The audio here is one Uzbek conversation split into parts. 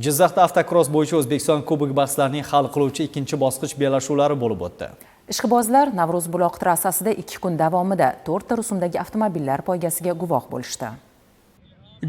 Jizzaxda avtokross bo'yicha O'zbekiston Kubogi bahslarining hal qiluvchi ikkinchi bosqich bellashuvlari bo'lib o'tdi. Ishqibozlar Navro'zbuloq trassasida 2 kun davomida to'rtta rusumdagi avtomobillar poygasiga guvoh bo'lishdi.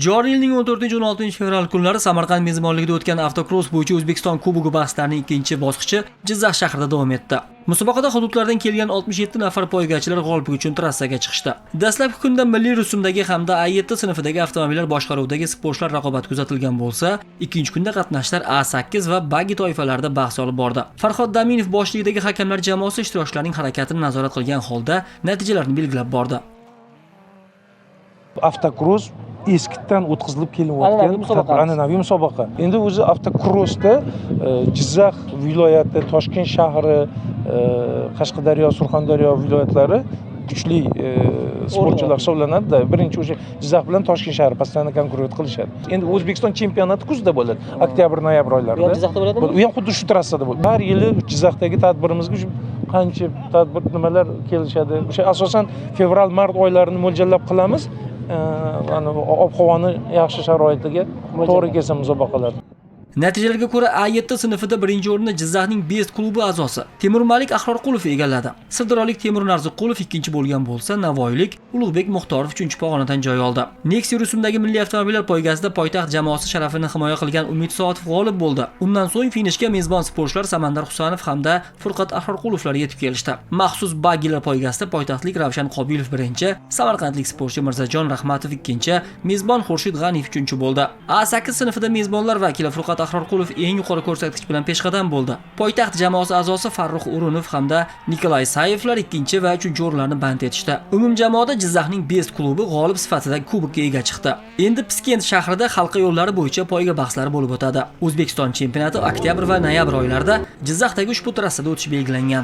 Joriy yilning 14-16 fevral kunlari Samarqand mezbonligida o'tgan avtokross bo'yicha O'zbekiston Kubogi bahslarining ikkinchi bosqichi Jizzax shahrida davom etdi. Musobaqada hududlardan kelgan 67 nafar poygachilar g'oliblik uchun trassaga chiqishdi. Dastlabki kunda milliy rusumdagi hamda A7 sinfidagi avtomobillar boshqaruvidagi sportchilar raqobati kuzatilgan bo'lsa, ikkinchi kunda qatnashchilar A8 va Buggy toifalarida bahs olib bordi. Farhod Daminov boshchiligidagi hakamlar jamoasi ishtirokchilarning harakatini nazorat qilgan holda natijalarni belgilab bordi. Avtokross eskidan o'tkazilib kelinayotgan An'anaviy musobaqa. An'anaviy musobaqa. Endi o'zi avtokrossda Jizzax viloyati, Toshkent shahri, Qashqadaryo, Surxondaryo viloyatlari kuchli sportchilar hisoblanadida. Birinchi o'sha Jizzax bilan Toshkent shahri постоянно конкурент qilishadi. Endi O'zbekiston chempionati kuzda bo'ladi, oktyabr, noyabr oylarida. U ham Jizzaxda bo'ladimi? U ham xuddi shu trassada bo'ladi. Har yili Jizzaxdagi tadbirimizga shu qancha tadbir nimalar kelishadi. O'sha asosan fevral, mart oylarini mo'ljallab qilamiz. Ana ob havoni yaxshi sharoitiga to'g'ri kelsa musobaqalar. Natijalarga ko'ra, A7 sinfida birinchi o'rinni Jizzaxning Best klubi a'zosi Temur Malik Ahrorqulov egalladi. Sirdaryolik Temur Narziqulov ikkinchi bo'lgan bo'lsa, navoiylik Ulug'bek Muxtorov uchinchi pog'onadan joy oldi. Nexia rusumdagi milliy avtomobillar poygasida poytaxt jamoasi sharafini himoya qilgan Umid Soatov g'olib bo'ldi. Undan so'ng finishga mezbon sportchilar Samandar Husanov hamda Furqat Ahrorqulovlar yetib kelishdi. Maxsus baggilar poygasida poytaxtlik Ravshan Qobilov birinchi, samarqandlik sportchi Mirzajon Rahmatov ikkinchi, mezbon Xurshid G'aniyev uchinchi bo'ldi. A8 sinfida mezbonlar vakili Furqat Ahrorqulov eng yuqori ko'rsatkich bilan peshqadam bo'ldi. Poytaxt jamoasi a'zosi Farruh O'runov hamda Nikolay Sayevlar ikkinchi va uchinchi o'rinlarni band etishdi. Umumjamoada Jizzaxning Best klubi g'olib sifatida kubokka ega chiqdi. Endi Piskent shahrida halqa yo'llari bo'yicha poyga bahslari bo'lib o'tadi. O'zbekiston chempionati oktyabr va noyabr oylarida Jizzaxdagi ushbu trassada o'tishi belgilangan.